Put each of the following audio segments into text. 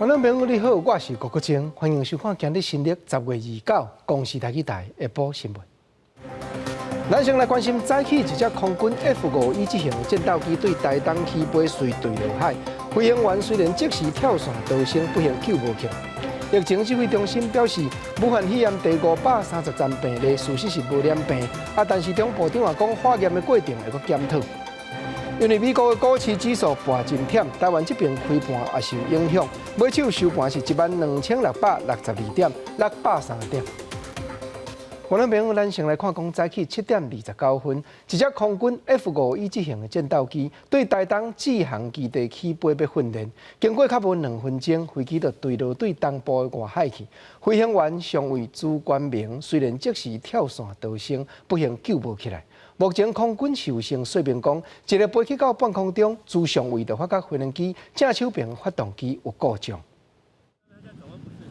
觀眾朋友你好，我是郭國清，歡迎收看今日新曆10月29公視台語台下晡新聞。咱先來關心早起一隻空軍 F-5E 這型戰鬥機對台東起飛隨墜落海，飛行員雖然即時跳傘逃生，不幸救無起來。疫情指揮中心表示，武漢肺炎第530站病例事實是無染病，啊，但是中部長也講化驗的過程會閣檢討。因為美國的股市指數盤真忝，台灣這邊開盤也受影響，尾手收盤是12,662點，603點。觀眾朋友，咱先來看講早起7點29分，一隻空軍 F-5E 這型的戰鬥機對台東志航基地起飛欲訓練，經過較無2分鐘，飛機就墜落對東部的外海去。飛行員上尉朱關明雖然即時跳傘逃生，不幸救無起來。目前空軍受傷說明講，一个飛去到半空中，朱上尉就發覺飛行機正手邊發動機有故障。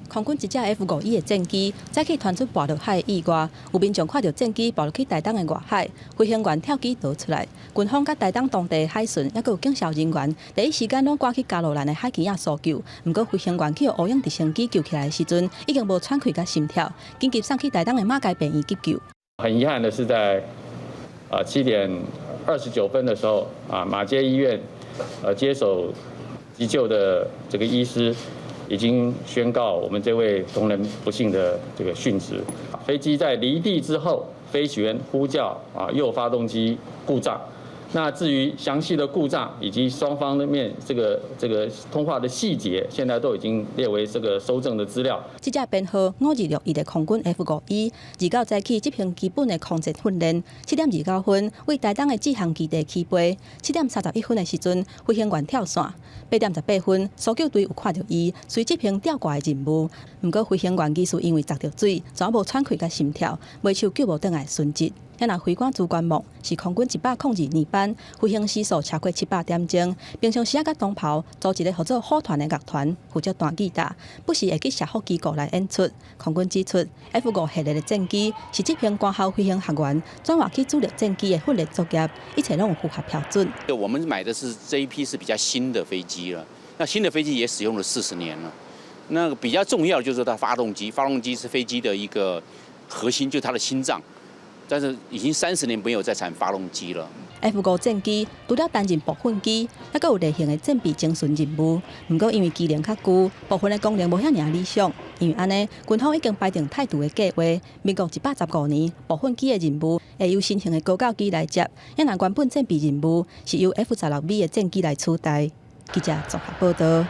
空軍一隻 F-5E 的戰機早起傳出跋落海的意外，有民眾看著戰機跋落去台東的外海，飛行員跳機逃出來，軍方佮台東當地海巡，猶閣有警消人員，第一時間攏趕去加路蘭的海墘仔搜救。毋過飛行員去予烏鷹直升機救起來的時陣，已經無喘氣佮心跳，緊急送去台東的馬偕病院急救。很遺憾的是，在7點29分的時候，啊馬偕醫院接手急救的這個醫師，已經宣告我們這位同仁不幸的這個殉職。飛機在離地之後，飛行員呼叫啊右發動機故障。那至於詳細的故障以及雙方的面這個通話的細節，現在都已經列為這個搜證的資料。這隻編號5261的空軍 F-5E，29早起執行基本的空戰訓練，7點29分為台東的志航基地起飛，7點31分的時陣，飛行員跳傘，8點18分搜救隊有看著伊，隨執行吊掛的任務。毋過飛行員疑似因為砸著水，轉無喘氣佮心跳，尾手救無轉來殉職。遐若飛官朱關木是空軍102年班，飛行時速超過700點鐘，平常時仔佮同袍組一个號做虎團的樂團，負責彈吉他，不時會去社福機構來演出。空軍指出，F-5系列的戰機是執行官校飛行學員轉換去主力戰機的訓練作業，一切攏有符合標準。我們買的是這一批是比較新的飛機了，那新的飛機也使用了40年了。那個比較重要的就是它發動機，發動機是飛機的一個核心，就是它的心臟。但是已經30年沒有再產發動機了。 F-5戰機除了擔任駁訓機，猶閣有例行的戰備偵巡任務。毋過因為機齡較舊，部分的功能無遐爾理想。因為按呢，軍方已經排定汰除的計劃。民國115年，駁訓機的任務會由新型的高教機來接，猶若原本戰備任務是由 F-16V 的戰機來取代。記者綜合報道。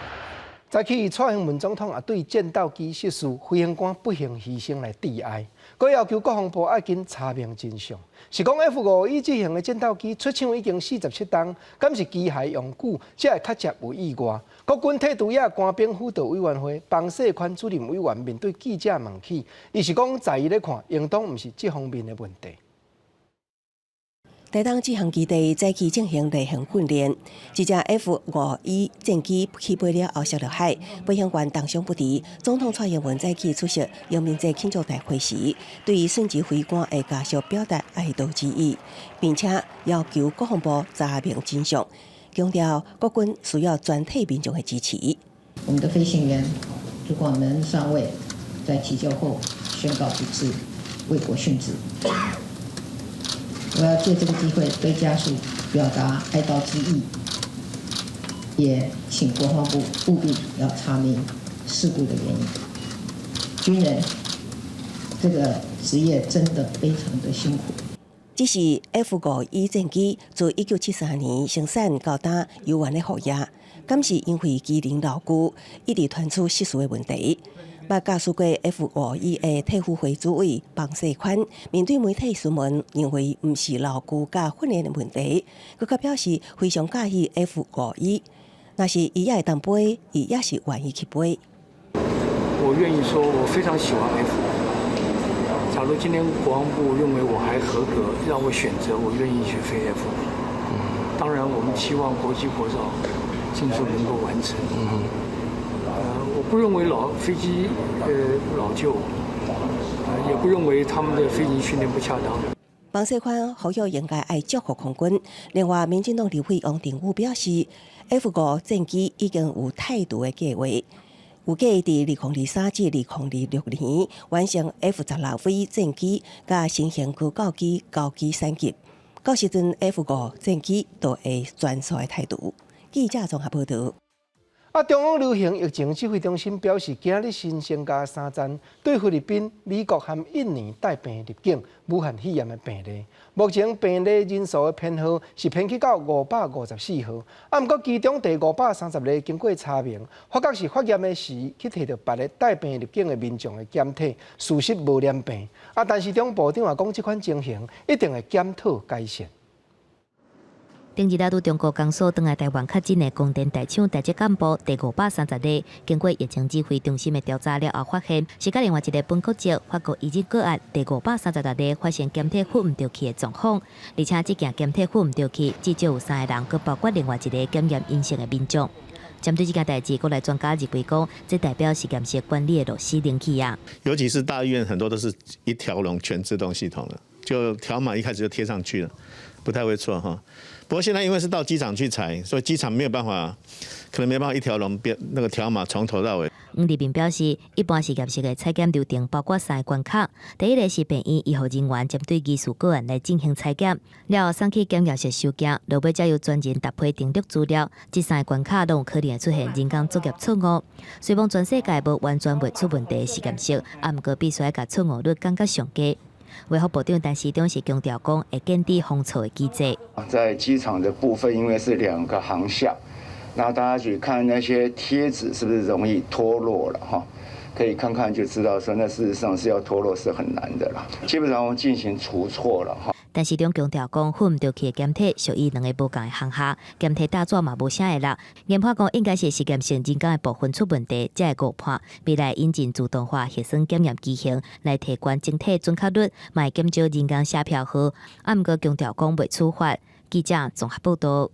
早起蔡英文總統也對戰鬥機失事、飛行官不幸犧牲來致哀，閣要求國防部愛緊查明真相。是講 F-5E 這型的戰鬥機出廠已經47冬，敢是機械用久，才會較捷有意外？國軍退伍役官兵輔導委員會彭世寬主任委員面對記者問起，伊是講在伊咧看，應當毋是這方面的問題。台東志航基地早起進行例行訓練，一隻 F-5E 戰機起飛了後摔落海，飛行員重傷不治。總統蔡英文早起出席榮民節慶祝大會時，對於殉職飛官的家屬表達哀悼之意，並且要求國防部查明真相，強調國軍需要全體民眾的支持。我們的飛行員朱廣能上尉在急救後宣告不治，為國殉職。我要借這個機會對家屬表達哀悼之意，也請國防部務必要查明事故的原因。軍人這個職業真的非常的辛苦。這是 F-5E 戰機自1973年生產到今猶原咧服役，敢是因為機齡老舊，一直傳出失事的問題。捌駕駛過 F-5E 的退輔會主委彭世寬面對媒體詢問，認為毋是老舊佮訓練的問題，閣較表示非常佮意 F-5E，若是伊也會當飛，伊也是願意去飛。我願意說，我非常喜歡 F。假如今天國防部認為我還合格，讓我選擇，我願意去飛 F。當然，我們期望國際國造盡速能夠完成。我不認為老飛機老舊，也不認為他們的飛行訓練不恰當。彭世寬呼籲應該愛祝福空軍。另外，民進黨立委王定宇表示，F-5戰機已經有汰除的計劃，預計佇2023至2026年完成 F-16V 戰機佮新型高教機高機三級，到時陣 F 五戰機就會全數的汰除。記者綜合報導。啊！中央流行疫情指揮中心表示，今日新增加三例對菲律賓、美國和印尼帶病入境武漢肺炎的病例。目前病例人數的編號是編去到554號。啊，毋過其中第530例經過查明，發覺是發驗的時去提著別个帶病入境的民眾的檢體，事實無染病。啊，陳時中部長也講，這款情形一定會檢討改善。頂日來自中國江蘇轉來台灣確診的光電大廠台籍幹部第530例，經過疫情指揮中心的調查了後，發現是佮另外一个本國籍法國移入個案第536例發生檢體付毋著去的狀況，而且這件檢體付毋著去，至少有三個人，閣包括另外一個檢驗陰性的民眾。針對這件代誌，國內專家認為講，這代表實驗室管理的螺絲擰去啊。尤其是大醫院，很多都是一條龍全自動系統了，就條碼一開始就貼上去了，不太會錯哈。不過現在因為是到機場去採，所以機場沒有辦法，可能沒辦法一條龍變那個條碼從頭到尾。黃立明表示，一般實驗室的採檢流程包括三個關卡，第一个是病院醫護人員針對疑似個案來進行採檢，了後送去檢驗室收件，落尾才由專人搭配登錄資料。這三個關卡攏有可能會出現人工作業錯誤。雖罔全世界無完全袂出問題的實驗室，啊，毋過必須愛共錯誤率降到上低。衛福部長陳時中是強調講，會建立防錯的機制。在機場的部分，因為是兩個航廈，那大家去看那些貼紙是不是容易脫落了哈？可以看看就知道，說那事實上是要脫落是很難的啦。基本上我們進行除錯了哈。陳時中強調講，付毋著去的檢體屬於兩个無仝的航廈，檢體大紙嘛無啥會落。研判講應該是實驗室人工的部分出問題，才會誤判。未來引進自動化核酸檢驗機型來提懸整體準確率，嘛會減少人工寫票號。啊，毋過強調講袂處罰。記者綜合報導。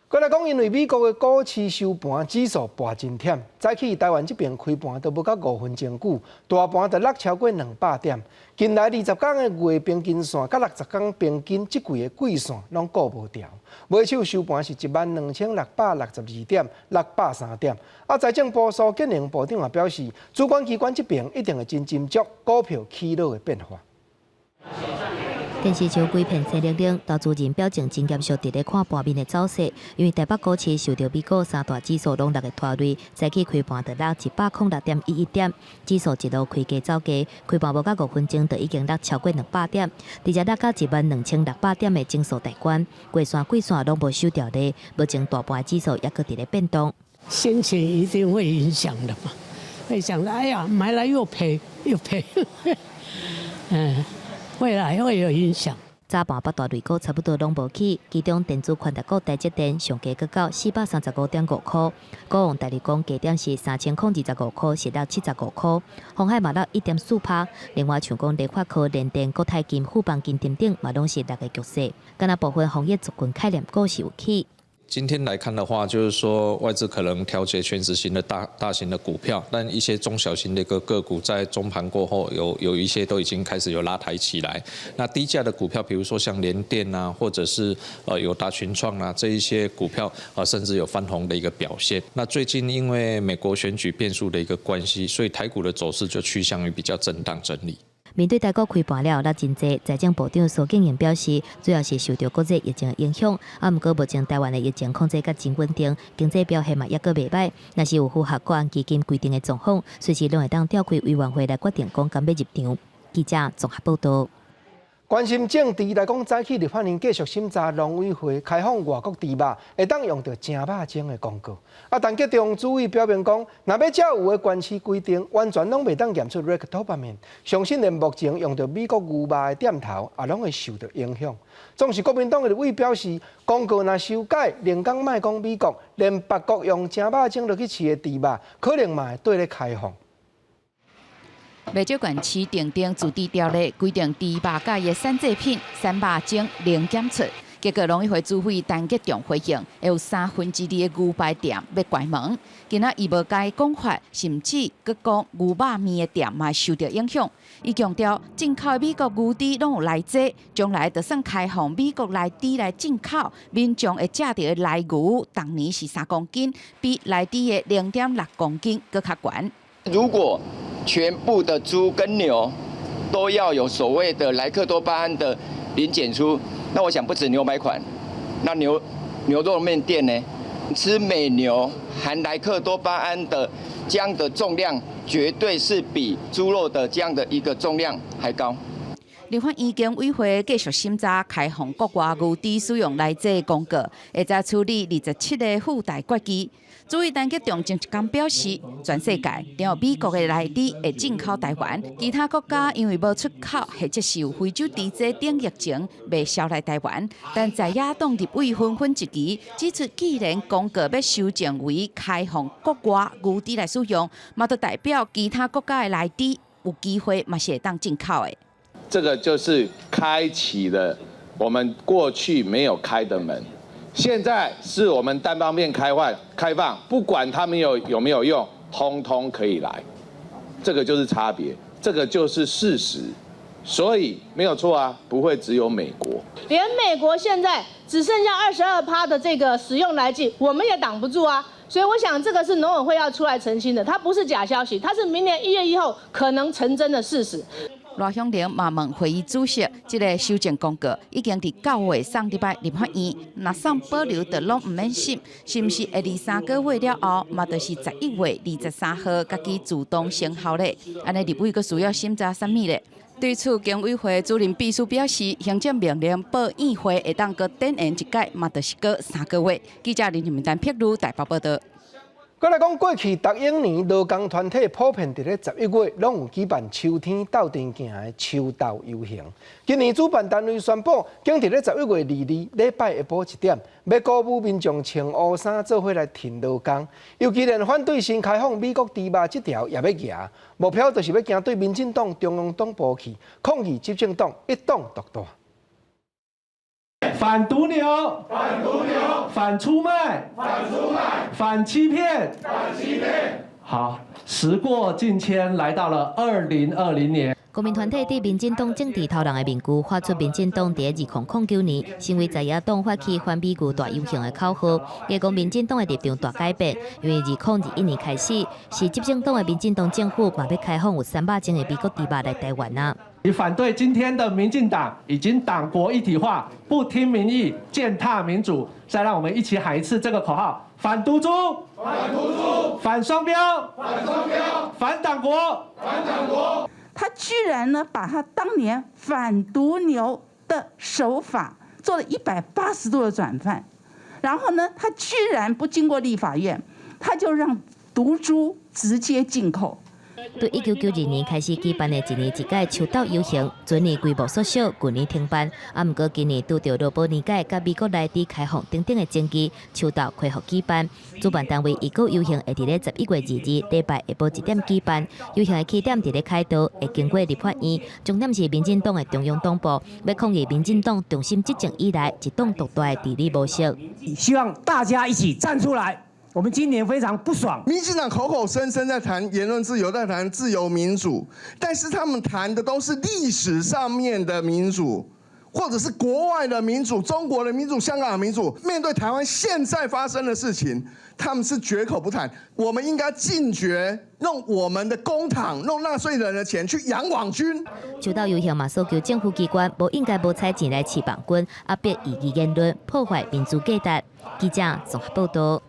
過來講，因為美國的股市收盤指數跋真忝，早起台灣這邊開盤都無到5分鐘久，大盤就落超過200點。近來20工的月平均線佮60工平均這幾个季線攏顧無牢。尾手收盤是12,662.603點。啊，財政部蘇建榮部長也表示，主管機關這邊一定會真斟酌股票起落的變化。電視像規片青零零，投資人表情真嚴肅，佇咧看盤面的走勢。因為台北股市受著美股三大指數攏落的拖累，早起開盤就落106.11點，指數一路開低走低，開盤無到5分鐘就已經落超過200點，直接落到12,600點的整數大關，月線、季線攏無守牢咧，目前大盤指數猶閣佇咧變動。心情一定會影響的嘛，會想哎呀，買了又賠又賠，嗯。未來會有影響。早盤八大類股差不多攏無起，其中電子寬達股台積電上低閣到435.5箍，股王大立光低點是3025箍，是落75箍，鴻海嘛落1.4趴。另外像講聯發科、聯電、國泰金、富邦金等等嘛攏是落的局勢。敢若部分防疫族群概念股是有起。今天來看的話，就是說外資可能調節權值型的大大型的股票，但一些中小型的一個個股在中盤過後有一些都已經開始有拉抬起來。那低價的股票，比如說像聯電啊，或者是友達群創啊這一些股票，啊甚至有翻紅的一個表現。那最近因為美國選舉變數的一個關係，所以台股的走勢就趨向於比較震盪整理。面對台股開盤了落真濟，財政部長蘇建榮表示，主要是受著國際疫情的影響，啊，毋過目前台灣的疫情控制較真穩定，經濟表現嘛猶閣袂䆀。若是有符合國安基金規定的狀況，隨時攏會當召開委員會來決定講敢欲入場。記者綜合報導。關心政治來講，早起立法院繼續審查農委會開放外國豬肉會當用著成肉精的公告。啊，陳吉仲主委表明講，若欲照有的縣市規定，完全攏袂當驗出 ractopamine，相信連目前用著美國牛肉的店頭也攏會受著影響。總是國民黨的立委表示，公告若修改，寧講莫講美國，連別國用成肉精落去飼的豬肉，可能嘛會綴咧開放。袂少縣市訂定自治條例，規定豬肉佮伊的產製品、產肉精零檢出。結果農委會主委陳吉仲回應，會有二三分的牛排店欲關門。今仔伊無改講法，甚至閣講牛肉麵的店嘛受著影響。伊強調，進口的美國牛豬攏有萊劑，將來就算開放美國萊豬來進口，民眾會食著的萊牛，逐年是3公斤，比萊豬的0.6公斤閣較懸。如果全部的豬跟牛都要有所謂的萊克多巴胺的零檢出，那我想不止牛排館，那牛肉麵店呢？吃美牛含萊克多巴胺的這樣的重量，絕對是比豬肉的這樣的一個重量還高。立法院經委會繼續審查開放國外牛豬使用萊劑公告，會再處理27個附帶決議。主委陳吉仲前一工表示，全世界只有美國的萊豬會進口台灣，其他國家因為無出口，或者是有非洲豬瘟等疫情袂銷來台灣。但在野黨立委紛紛質疑，指出既然公告欲修正為開放國外牛豬來使用，嘛就代表其他國家的萊豬有機會嘛是會當進口的。這個就是開啟了我們過去沒有開的門，現在是我們單方面開放，不管他們有沒有用，通通可以來，這個就是差別，這個就是事實，所以沒有錯啊，不會只有美國。連美國現在只剩下22趴的這個使用萊劑，我們也擋不住啊。所以我想這個是農委會要出來澄清的，它不是假消息，它是明年1月1號可能成真的事實。賴香伶嘛問會議主席，這个修正公告已經佇9月送入來立法院，若送保留就攏毋免審，是毋是會佇3個月了後，嘛就是11月23號，家己自動生效咧？按呢立委閣需要審查啥物咧？對此，經委會主任秘書表示，行政命令報院會會當閣展延一屆，嘛就是閣3個月。記者林明丹撇路台北報導。閣來講，過去逐永年勞工團體普遍佇咧11月攏有舉辦秋天鬥陣行的秋鬥遊行。今年主辦單位宣布，將佇咧11月22禮拜下晡1點，欲鼓舞民眾穿烏衫做伙來挺勞工。尤其連反對新開放美國豬肉這條也欲行，目標就是欲行對民進黨中央黨部去抗議執政黨一黨獨大。反毒牛，反毒牛，反出賣，反出賣，反欺騙，反欺騙。好，時過境遷，來到了2020年。公民團體對民進黨政治頭人的面具，發出民進黨佇2009年成為在野黨發起反美牛大遊行的口號，提講民進黨的立場大改變，因為2021年開始，是執政黨的民進黨政府嘛欲開放有300種的美國豬肉來台灣啊。你反對今天的民進黨已經黨國一體化，不聽民意，踐踏民主。再讓我們一起喊一次這個口號：反毒豬，反毒豬，反雙標，反雙標，反黨國，反黨國。他居然呢，把他當年反毒牛的手法做了180度的轉換，然後呢，他居然不經過立法院，他就讓毒豬直接進口。對1992年開始舉辦的一年一屆秋鬥遊行，前年規模縮小，舊年停辦。啊，毋過今年拄著勞保年改佮美國萊豬開放等等的爭議，秋鬥恢復舉辦。主辦單位預告遊行會佇咧11月22禮拜下晡1點舉辦。遊行的起點佇咧凱道，會經過立法院，終點是民進黨的中央黨部，欲抗議民進黨重新執政以來一黨獨大的治理模式。希望大家一起站出來。我們今年非常不爽。民進黨口口聲聲在談言論自由，在談自由民主，但是他們談的都是歷史上面的民主，或者是國外的民主、中國的民主、香港的民主。面對台灣現在發生的事情，他們是絕口不談。我們應該禁絕用我們的公帑、用納稅人的錢去養網軍。秋鬥遊行嘛，訴求政府機關無應該無採錢來飼網軍，壓迫異議言論，破壞民主價值。記者綜合報導。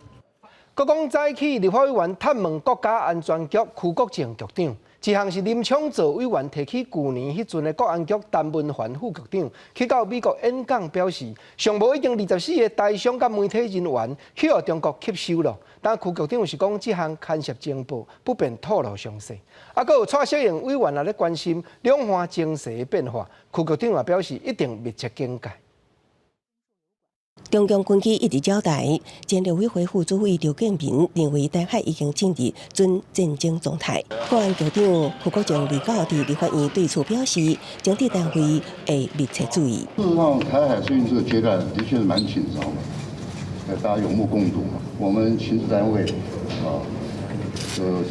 閣講早起立法委員探問國家安全局區國正局長，一項是林昶佐委員提起舊年彼陣的國安局陳文凡副局長去到美國演講，表示上無已經24個台商佮媒體人員去予中國吸收了。但區局長是講這項牽涉情報，不便透露詳細。啊，閣有蔡適應委員也咧關心兩岸情勢的變化，區局長也表示一定密切警戒。中共軍機一直擾台，前陸委會副主委劉建明認為台海已經進入準戰爭狀態。國安局長徐國正二九佇立法院對此表示，情治單位會密切注意。事實上，台海最近這個階段的確是蠻緊張的，大家有目共睹嘛。我們情治單位啊，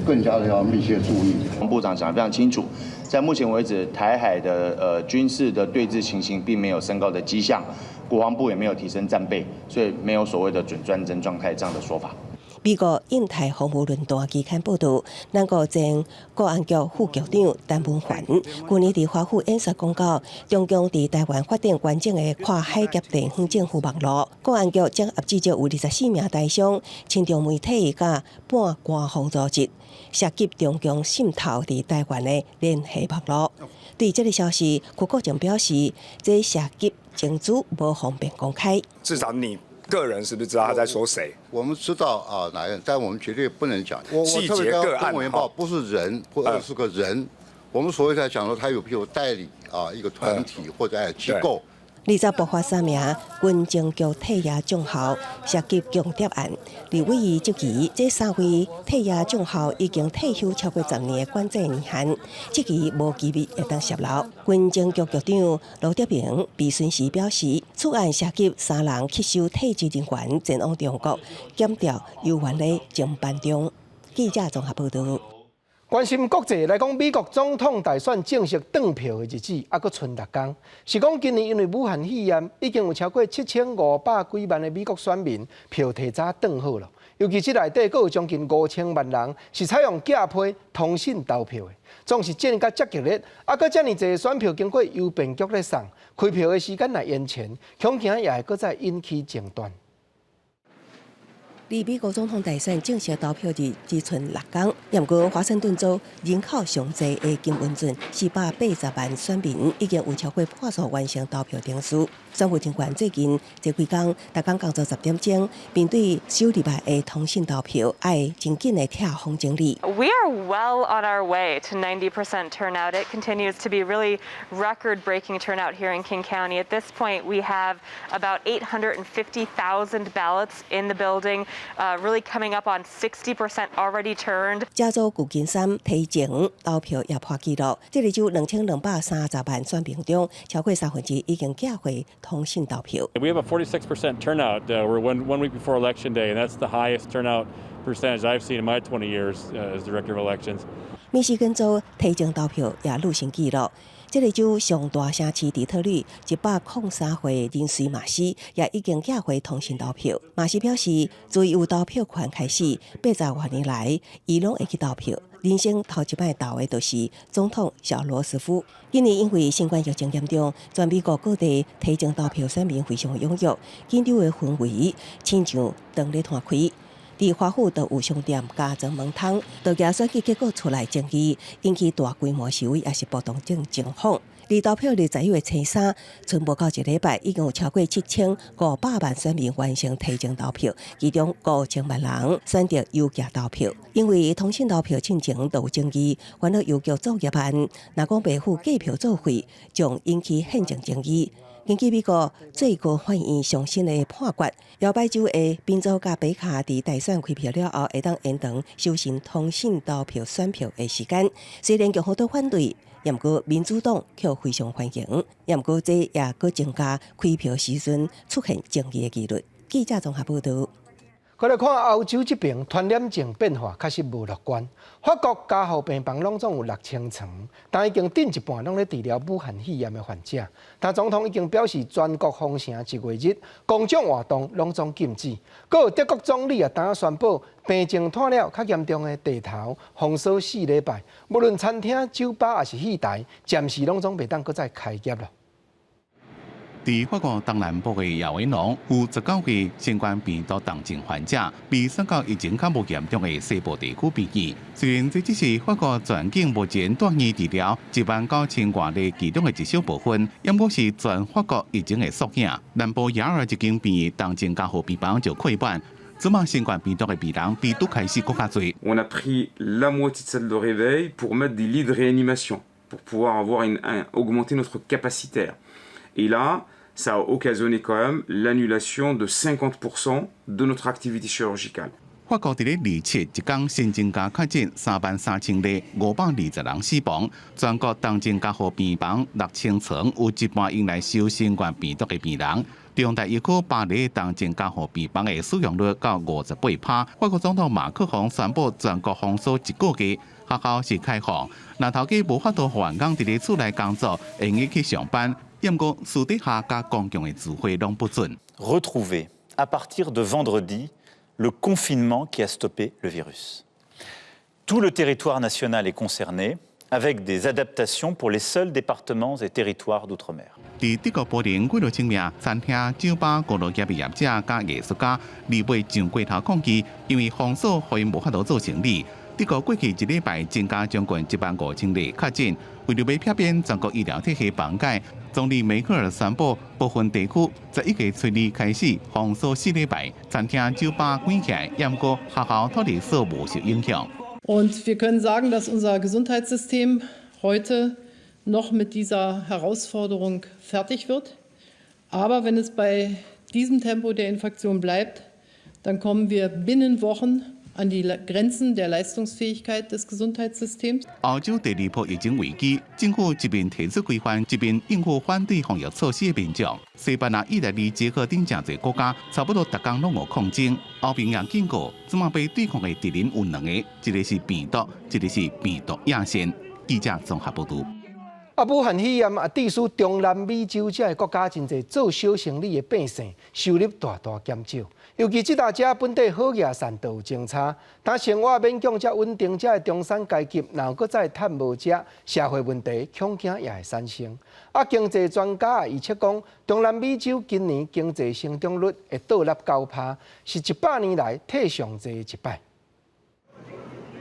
更加的要密切注意。部長講得非常清楚，在目前為止，台海的軍事的對峙情形並沒有升高的跡象。國防部也沒有提升戰備，所以沒有所謂的準戰爭狀態這樣的說法。美國印太防務論壇期刊報導，南國前國安局副局長陳文環，去年佇華府演說講到，中共佇台灣發展完整的跨海峽地方政府網路，國安局掌握至少有24名台商，親中媒體佮半官方組織，涉及中共滲透佇台灣的聯繫網路。對這个消息，徐國正表示，這涉及情資無方便公開。至少你個人是不是知道他在說誰？我們知道啊，哪人，但我們絕對不能講。細節個案。公文報不是人，或者是個人。我們所謂在講說，他有譬如代理啊，一個團體或者機構。20爆發三名軍情局退役將校涉及共諜案，立委質疑這三位退役將校已經退休超過10年的管制年限，質疑無機密會當洩露。軍情局局長盧德銘備詢時表示，此案涉及三人吸收退職人員前往中國檢調猶原咧偵辦中。記者綜合報道。關心國際來講，美國總統大選正式轉票的日子猶閣賰六工。是講今年因為武漢肺炎，已經有超過7500幾萬的美國選民票提早轉好了。尤其這內底，閣有將近5000萬人是採用寄批通訊投票的，總是戰甲遮激烈。猶閣遮爾濟選票經過郵便局咧送，開票的時間若延前，恐驚也會閣再引起爭端。離美國總統大選正式投票日只賰六工，毋過華盛頓州人口上濟的金溫郡480萬選民已經有超過半數完成投票程序。選務人員最近這幾工，逐工工作10點鐘，面對首禮拜的通訊投票，愛真緊的拆封整理。 We are well on our way to 90% turnout. It continues to be really record-breaking turnout here in King County. At this point, we have about 850,000 ballots in the building. Really coming up on 60% already turned. 加州舊金山提前投票也破紀錄，這個州2230萬選民中，超過三分之一已經寄回通訊投票。 We have a 46% turnout. We're one week before Election Day, and that's the highest turnout percentage I've seen in my 20 years as director of elections. 密西根州提前投票也錄新紀錄。這个州上大城市底特律，103歲林瑞馬斯也已經寄回通訊投票。馬斯表示，自有投票權開始，80外年來，伊攏會去投票。人生頭一擺投的就是總統小羅斯福。今年因為新冠疫情嚴重，全美國各地提前投票選民非常踴躍，緊張的氛圍親像當咧攤開。佇華府就有商店加裝門窗，就驚選舉結果出來爭議，引起大規模示威，抑是暴動等情況。離投票日11月初三，賰無夠一禮拜，已經有超過7500萬選民完成提前投票，其中5000萬人選擇郵寄投票。因為通訊投票進前都有爭議，煩惱郵局作業案，若講袂赴計票作廢，將引起憲政爭議。根據美國最高法院上新的判決，搖擺州的賓州佮北卡佇大選開票了後，會當延長實行通訊投票選票的時間。雖然共和黨反對，毋過民主黨卻非常歡迎。毋過這也閣增加開票時陣出現爭議的幾率。記者綜合報道。過來看歐洲這邊傳染症變化確實無樂觀。法國加護病房攏總有6000床，但已經頂一半攏咧治療武漢肺炎的患者。但總統已經表示全國封城一月日，公眾活動攏總禁止。閣有德國總理啊，當宣布病情拖了較嚴重的地頭封鎖4禮拜，無論餐廳、酒吧抑是戲台，暫時攏總袂當閣再開業了。佇法國東南部的亞維農有19個新冠病毒重症患者，被送到疫情較無嚴重的西部地區病院。雖然這只是法國全境目前住院治療1萬9千外例其中的一小部分，毋過是全法國疫情的縮影。南部雅爾一間病院重症加護病房就客滿，這馬新冠病毒的病人比拄開始閣較濟。 On a pris la moitié de salle de réveil pour mettre des lits de réanimation, pour pouvoir avoir une, un, augmenter notre capacitaire. Et là, Ça a occasionné quand même l'annulation de 50% de notre activité chirurgicale. 法國佇咧二七一工新增加確診33,000例，520人死亡。全國重症監護病房6000床，有一半用來收新冠病毒的病人。中大醫科巴黎重症監護病房的使用率到58%。法國總統馬克宏宣布全國封鎖一個月，學校是開放，若頭家無法度予員工佇咧厝內工作，會用去上班。毋過私底下佮公共的聚會攏不准。 Retrouver à partir de vendredi le confinement qui a stoppé le virus. Tout le territoire national est concerné, avec des adaptations pour les seuls départements et territoires d'outre-mer. 佇德國柏林幾落清名，餐廳、酒吧、娛樂業的業者佮藝術家，二尾上街頭抗議，因為封鎖予𪜶無法度做生理。德國過去一禮拜增加將近15,000例確診，為著欲避免全國醫療體系崩解，總理梅克爾宣布部分地區11月初二開始封鎖4禮拜，餐廳、酒吧關起來，毋過學校、托兒所無受影響。 Und wir können sagen, dass unser Gesundheitssystem heute noch mit dieser Herausforderung fertig wird. Aber wenn es bei diesem Tempo der Infektion bleibt, dann kommen wir binnen Wochen an die Grenzen der Leistungsfähigkeit des Gesundheitssystems. 歐洲第二波疫情危機，政府一面提出規範，一面應付反對防疫措施的民眾。西班牙、意大利、捷克等誠濟國家，差不多逐工攏有抗爭。歐盟也警告，這馬欲對抗的敵人有兩個，一個是病毒，一個是病毒野心。記者綜合報導。啊，武漢肺炎啊，致使中南美洲這个國家真濟做小生意的百姓收入大大減少。尤其這搭遮本地好額散都有增差，但生活勉強才穩定，這个中產階級若閣再趁無食，社會問題恐驚也會產生。啊，經濟專家預測講，中南美洲今年經濟成長率會倒落9%，是100年來退上濟的一擺。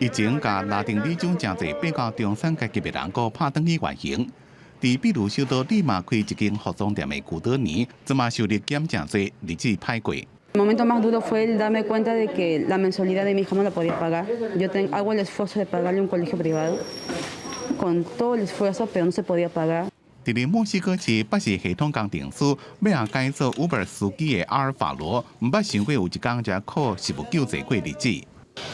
疫情共拉丁美洲誠濟比較中產階級的人，閣拍轉去原形。佇秘魯首都利馬開一間服裝店的古德尼，這馬收入減誠濟，日子歹過。 El momento más duro fue el darme cuenta de que la mensualidad de mi hija no la podía pagar. Yo hago el esfuerzo de pagarle un colegio privado, con todo el esfuerzo, pero no se podía pagar. 佇咧墨西哥市巴士系統工程師，欲來改做 Uber 司機的阿爾法羅，毋捌想過有一工這靠食物救濟過日子。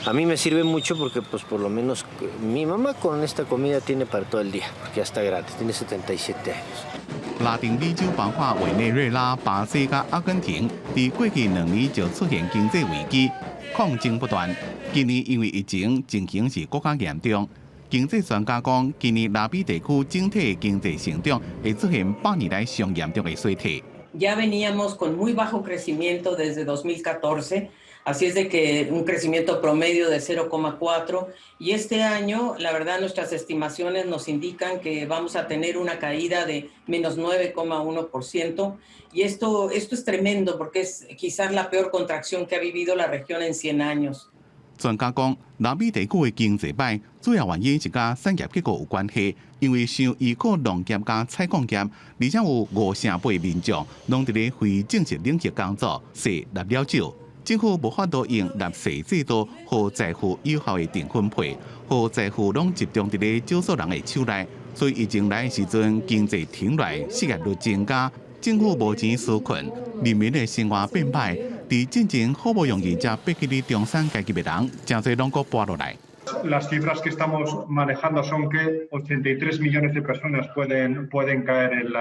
A mí me sirve mucho porque pues por lo menos mi mamá con esta comida tiene para todo el día, porque ya está grande, tiene 77 años. 拉丁美洲包括委內瑞拉、巴西佮阿根廷，佇過去2年就出現經濟危機，抗爭不斷。今年因為疫情情形是閣較嚴重。經濟專家講，今年拉美地區整體經濟成長會出現100年來上嚴重的衰退。 Ya veníamos con muy bajo crecimiento desde 2014, así es de que un crecimiento promedio de 0,4 y este año, la verdad, nuestras estimaciones nos indican que vamos a tener una caída de menos 9,1% y esto es tremendo porque es quizás la peor contracción que ha vivido la región en 100 años. 專家講，拉美地區的經濟歹，主要原因是佮產業結構有關係，因為傷依靠農業佮採礦業，而且有5成8民眾攏佇咧非正式領域工作，稅納了少。政府無法度用納稅制度予財富有效的重分配，予財富攏集中佇咧少數人的手內，所以疫情來的時陣，經濟停落來，失業率增加，政府無錢紓困，人民的生活變歹。佇戰前好不容易才爬起的中產階級的人，誠濟攏閣跋落來。 Las cifras que estamos manejando son que 83 millones de personas pueden caer en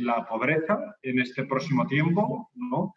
la pobreza en este próximo tiempo, ¿no?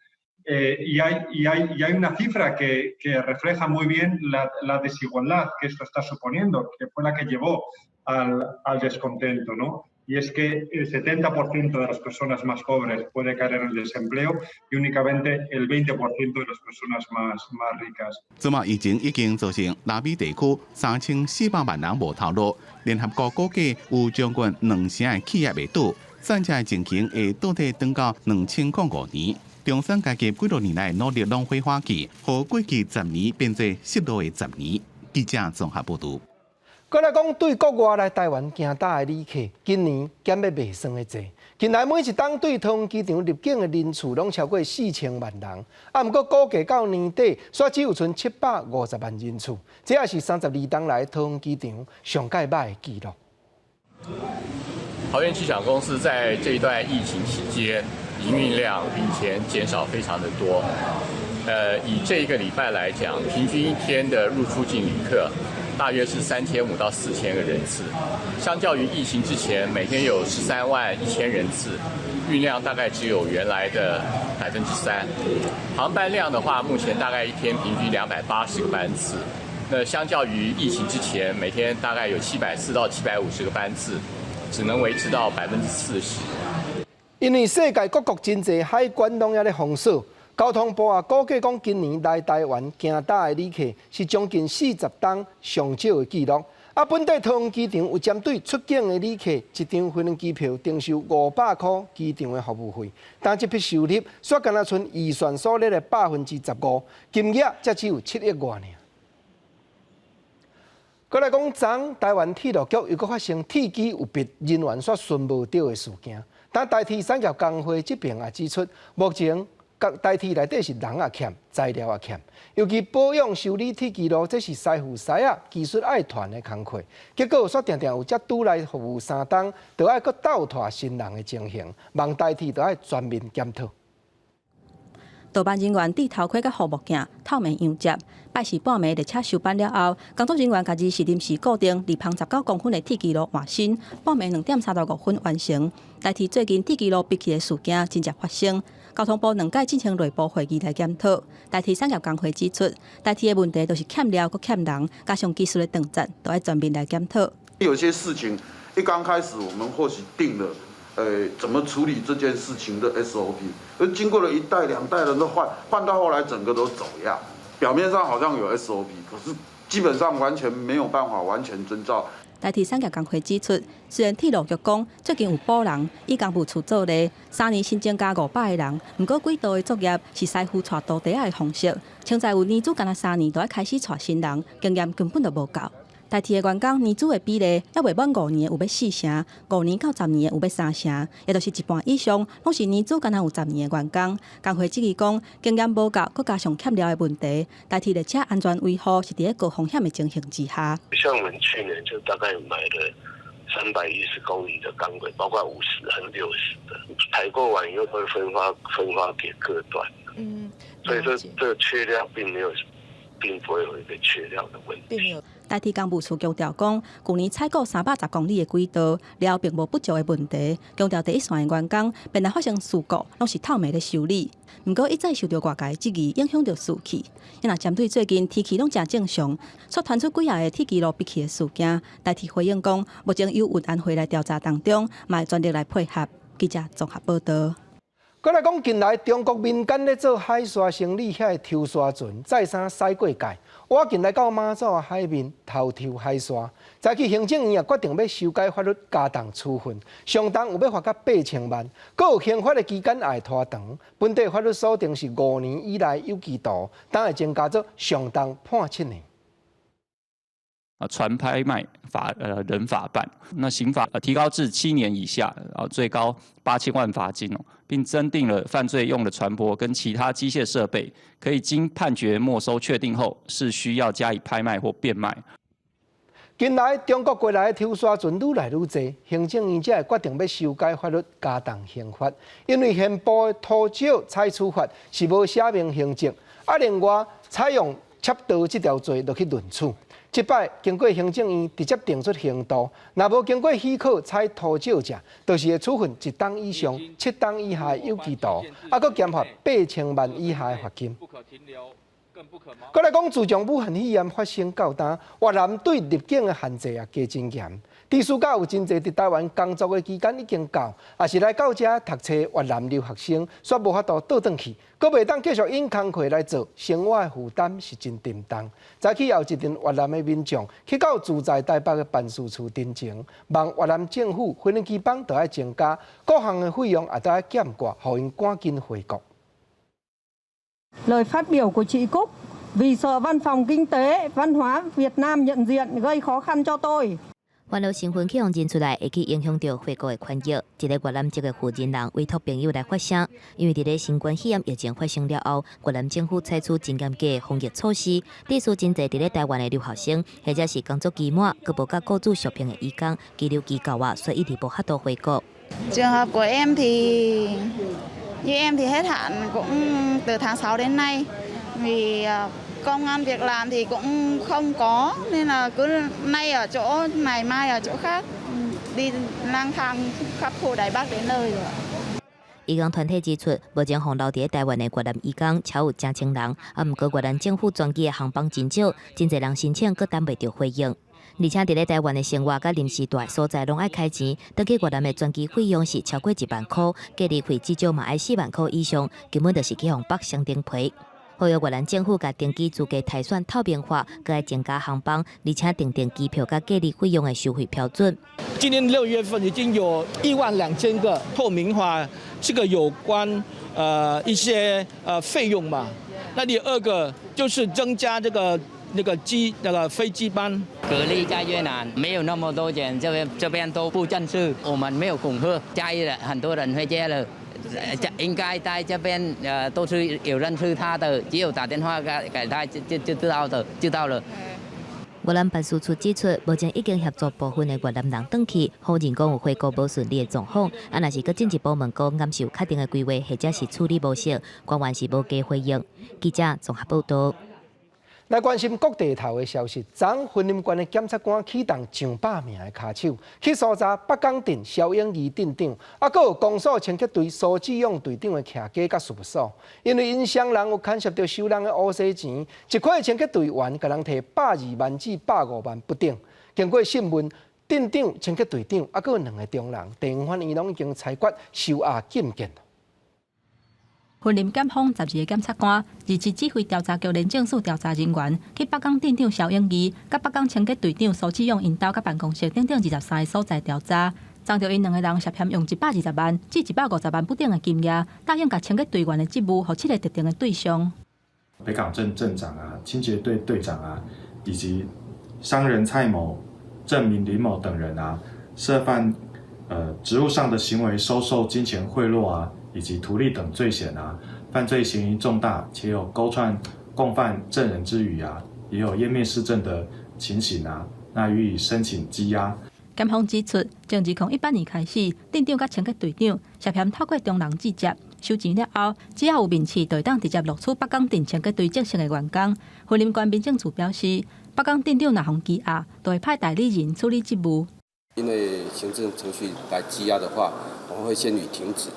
Y hay una cifra que refleja muy bien la desigualdad que esto está suponiendo, que fue la que llevó al descontento, ¿no? Y es que el 70% de las personas más pobres puede caer en el desempleo y únicamente el 20% de las personas más ricas. 這馬疫情已經造成拉美地區3400萬人無頭路，聯合國估計有將近兩成的企業會倒，散赤的情形會倒退轉到2005年。中產階級幾多年來努力攏火化去，予過去十年變做失落的十年。記者綜合報導。閣來講，對國外來台灣行搭的旅客，今年減欲袂算的濟。近來每一冬對桃園機場入境的人次攏超過4000萬人，啊，毋過估計到年底，煞只有賰750萬人次，這也是32冬來桃園機場上蓋䆀的紀錄。桃園機場公司在這一段疫情期間，營運量比以前減少非常的多。以這一個禮拜來講，平均一天的入出境旅客大約是3500到4000個人次，相較於疫情之前每天有13.1萬人次，運量大概只有原來的3%。航班量的話，目前大概一天平均280個班次，那相較於疫情之前每天大概有740到750個班次，只能維持到40%。因為世界各國真濟海關攏猶咧封鎖，交通部也估計講，今年來台灣行搭的旅客是將近40冬上少的紀錄。啊，本地桃園機場有針對出境的旅客，一張飛機票徵收500箍機場的服務費，但這筆收入煞敢若賰預算所列的15%，金額才只有7億外爾。閣來講，昨台灣鐵路局又閣發生鐵機有別人員煞巡無著的事件。但台鐵產業工會這邊也指出，目前各台鐵內底是人也欠，材料也欠，尤其保養修理鐵支路，這是師傅師仔技術愛傳的工課。結果煞定定有才拄來服務3冬，就愛閣鬥汰新人的情形，望台鐵著愛全面檢討。道班人員戴頭盔佮護目鏡，透明樣接。拜四半暝列車收班了後，工作人員家己是臨時固定二芳19公分的鐵支路換新，半暝2點35分完成。台鐵最近鐵支路閉氣的事件真濟發生，交通部兩擺進行內部會議來檢討。台鐵產業工會指出，台鐵的問題就是欠料閣欠人，加上技術的斷層，都愛全面來檢討。有些事情一剛開始，我們或許定了，怎麼處理這件事情的 SOP，而經過了一代兩代人都換，換到後來整個都走樣。表面上好像有 SOP，可是基本上完全沒有辦法完全遵照。台鐵產業工會指出，雖然鐵路局講最近有補人，以工務處做例，3年新增加500個人，毋過軌道的作業是師傅帶徒弟的方式，現在有年資干焦3年，就愛開始帶新人，經驗根本就無夠。台鐵的員工年資的比例，猶未滿5年有欲四成，5年到10年的有欲三成，也就是一半以上，攏是年資干焦有十年的員工。工會質疑講，經驗無夠，閣加上欠料的問題，台鐵列車安全維護是佇咧高風險的情形之下。像我們去年就大概買了310公里的鋼軌，包括50和60的，採購完以後會分發給各段。所以說這缺料並沒有，並不會有一個缺料的問題。台鐵工務處強調講，舊年採購310公里的軌道，料並無不足的問題。強調第一線的員工，便來發生事故，攏是透明咧修理。毋過一再受著外界質疑，影響著士氣。若針對最近天氣攏誠正常，煞傳出幾仔个鐵支路閉氣的事件，台鐵回應講，目前由運安會來調查當中，嘛會全力來配合。記者綜合報道。閣來講，近來中國民間咧做海沙生理，遐个抽沙船再三駛過界，倚近來到馬祖海面偷抽海沙。早起行政院也決定欲修改法律，加重處分，上重有欲罰到8000萬，閣有刑罰的期間也會拖長。本地法律鎖定是5年以內有期徒，當會增加做上重判7年。啊，船拍賣法人法辦，那刑法提高至7年以下，啊，最高8000萬罰金哦，並增訂了犯罪用的船舶跟其他機械設備，可以經判決沒收確定後，是需要加以拍賣或變賣。近來中國過來的抽沙船愈來愈濟，行政院才會決定欲修改法律，加重刑罰。因為憲部的塗石採取法是無寫明刑責，啊，另外採用竊盜這條罪落去論處。這擺經過行政院直接定出刑度，若無經過許可採塗石者，就是會處分1冬以上7冬以下有期徒，啊，閣兼罰8000萬以下的罰金。閣來講，自從武漢肺炎發生到今，越南對入境的限制也加真嚴。佇暑假有真濟佇台灣工作的期間已經到，也是來到遮讀冊越南留學生，煞無法度倒轉去，閣袂當繼續𪜶工課來做，生活的負擔是真沉重。早起有一陣越南的民眾去到駐在台北的辦事處陳情，望越南政府飛行機班著愛增加，各項的費用也都愛減掛，予𪜶趕緊回國。 Lời phát biểu của chị Cúc vì sợ Văn phòng Kinh tế Văn hóa Việt Nam nhận diện gây khó khăn cho tôi. 網路身份去予認出來，會去影響著回國的權益。一个越南籍的負責人委託朋友來發聲，因為佇咧新冠肺炎疫情發生了後，越南政府採取真嚴格的防疫措施，致使真濟佇咧台灣的留學生，或者是工作期滿，閣無佮雇主續聘的移工，羈留期到啊，所以一直無法度回國。 Trường hợp của em thì Như em thì hết hạn cũng từ tháng 6 đến nay vì công ăn việc làm thì cũng không có nên là cứ nay ở chỗ này mai ở chỗ khác đi lang thang khắp khu Đài Bắc đến nơi rồi. 移工團體指出，目前予留佇台灣的越南移工超有成千人，啊，毋過越南政府專機的航班真少，真濟人申請閣等袂著回應。而且佇咧台灣的生活佮臨時蹛的所在攏愛開錢，轉去越南的專機費用是超過1萬箍，隔離費至少嘛愛4萬箍以上，根本就是去予剝雙層皮。呼籲越南政府共登機資格篩選透明化，閣愛增加航班，而且訂定機票佮隔離費用的收費標準。今年6月份已經有1萬2千個透明化，這個有關一些費用嘛。那第二個就是增加這個那個機那個飛機班。隔離在越南沒有那麼多錢，這邊都不正式，我們沒有恐嚇，在意的很多人會接了。應該在這邊都是有認識他的，只有打電話給他就知道的，知道了。越南辦事處指出，目前已經協助部分的越南人轉去，否認講有回國無順利的狀況。啊，若是閣進一步問講，敢是有確定的規劃，或者是處理模式，官員是無加回應。記者綜合報道。來關心國地頭的消息，昨雲林縣的檢察官啟動上百名的跤手去搜查北港鎮蕭永義鎮長，啊，閣有公所清潔隊蘇志勇隊長的徛家佮事務所，因為𪜶雙人有牽涉著收人的烏紗錢，一塊清潔隊員共人提120萬至150萬不等。經過訊問，鎮長、清潔隊長，啊，閣有兩个中人，地方法院攏已經裁決收押禁見。雲林檢方12个檢察官、27指揮調查局廉政署調查人員去北港鎮長蕭永義、佮北港清潔隊長蘇志勇𪜶兜佮辦公室等等23个所在調查，贓著𪜶兩个人涉嫌用120萬至150萬不等的金額，答應共清潔隊員的職務予七个特定的對象。北港鎮鎮長啊、清潔隊隊長啊，以及商人蔡某、鎮民林某等人啊，涉犯職務上的行為收受金錢賄賂啊，以及圖利等罪嫌啊，犯罪嫌疑重大，且有勾串共犯證人之虞啊，也有湮滅事證的情形啊，那予以申請羈押。檢方指出，從2018年開始，鎮長佮清潔隊長涉嫌透過中人直接收錢了後，只要有面試，就會當直接錄取北港鎮清潔隊正式的員工。雲林縣民政處表示，北港鎮長若予羈押，就會派代理人處理職務。因為行政程序來羈押的話，我們會先予停止。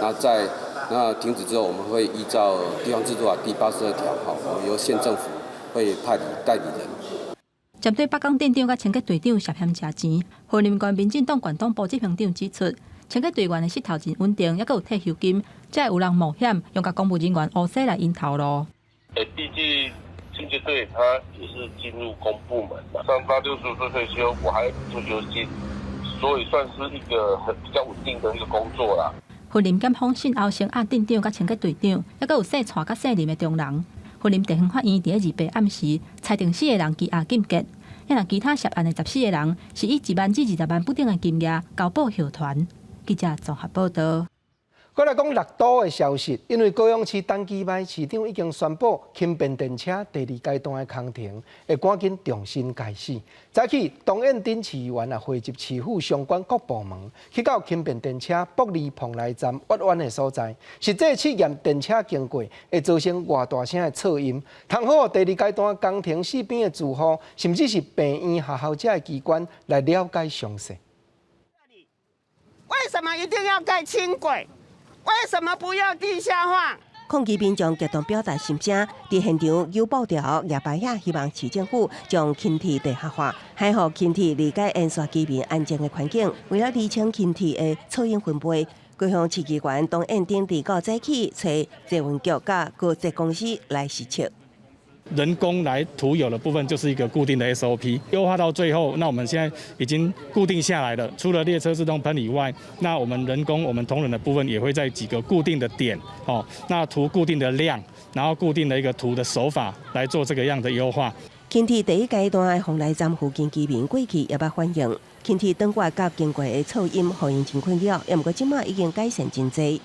那在那停止之後，我們會依照地方自治法第82條，哈，我們由縣政府會派代理人。針對北港鎮長佮清潔隊長涉嫌食錢，雲林縣民進黨縣黨部執行長指出，清潔隊員的勢頭真穩定，猶閣有退休金，才會有人冒險用共公務人員烏紗來引頭路。欸，畢竟清潔隊他也是進入公部門嘛，上到65歲退休，我還有退休金，所以算是一個很比較穩定的一個工作啦。雲林檢方訊後聲押鎮長佮清潔隊長，猶閣有姓蔡佮姓林的中人。雲林地方法院佇咧28暗時裁定四个人羈押禁見，若其他涉案的14个人是以1萬至20萬不等的金額交保後傳。記者綜合報道。閣來講六都的消息，因為高雄市陳其邁市長已經宣布輕便電車第二階段的工程會趕緊重新開始。早起，董彥鼎市議員啊，匯集市府相關各部門，去到輕便電車埔里蓬萊站挖彎的所在，實際試驗電車經過會造成偌大聲的噪音，通好第二階段工程四邊的住戶，甚至是病院、學校遮的機關來了解詳細。為什麼一定要蓋輕軌？為什麼不要地下化？抗議民眾激動表達心聲，佇現場有布條、舉牌仔，希望市政府將輕鐵地下化，還予輕鐵離開沿線居民安靜的環境。為了釐清輕鐵的噪音分貝，高雄市議員董彥鼎29早起揣捷運局佮高捷公司來視察。人工來塗油的部分就是一個固定的 SOP，優化到最後，那我們現在已經固定下來了。除了列車自動噴以外，那我們人工、我們同仁的部分也會在幾個固定的點，哦，那塗固定的量，然後固定的一個塗的手法來做這個樣的優化。輕鐵第一階段的蓬萊站附近居民過去也捌反映，輕鐵轉彎佮經過的噪音，予𪜶真困擾，毋過這馬已經改善真濟。